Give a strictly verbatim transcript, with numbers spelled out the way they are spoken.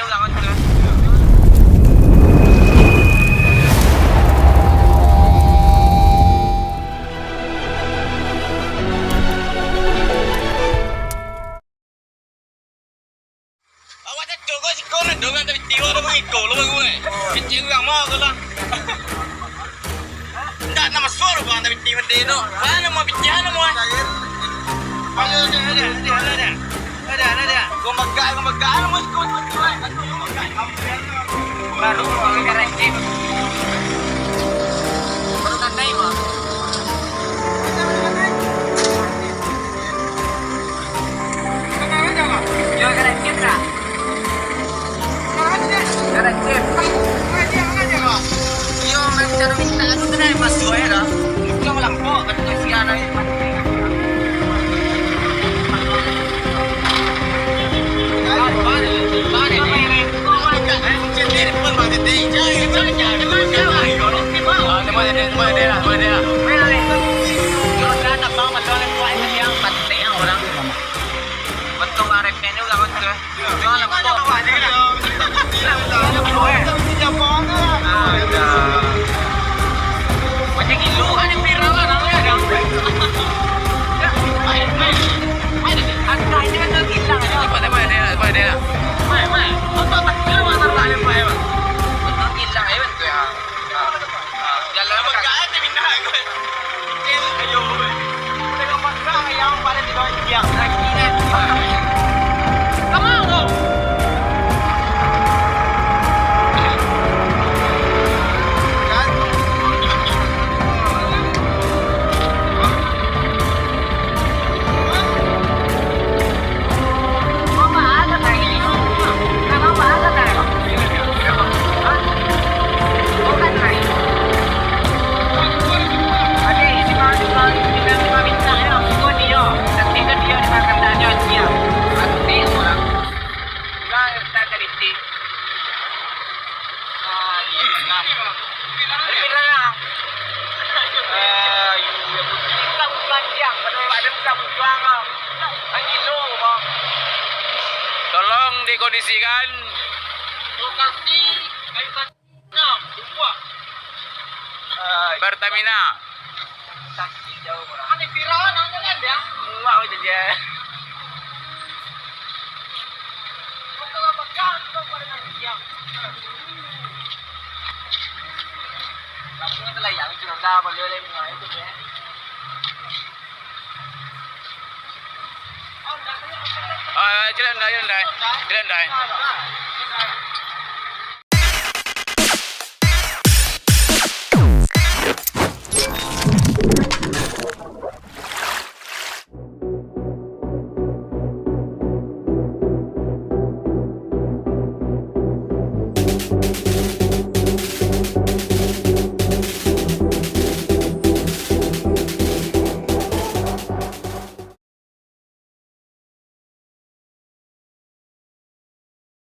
Awak cacok ko siko nan dong, tapi tiwa dah mangiko lo baru eh. Kecil urang mah ko lah. Ndak nak masuak lo bang, tapi tiwa deh tu. Mana mau picah lo mau eh. Ada, ada, ada, ada, ada. Ada, ada, ada. Kau megak, kau megak, kau megak, kau megak. Baru kau megak ranking. Baru tandai mah. Yo, kada chip lah. Kada chip. Yo, macam minta aku tu dah masuk ya dah. Macam melampau, kata kasihan lah. Tolong dikondisikan. Pertamina. Ah, jalan dah, jalan dah. Jalan dah.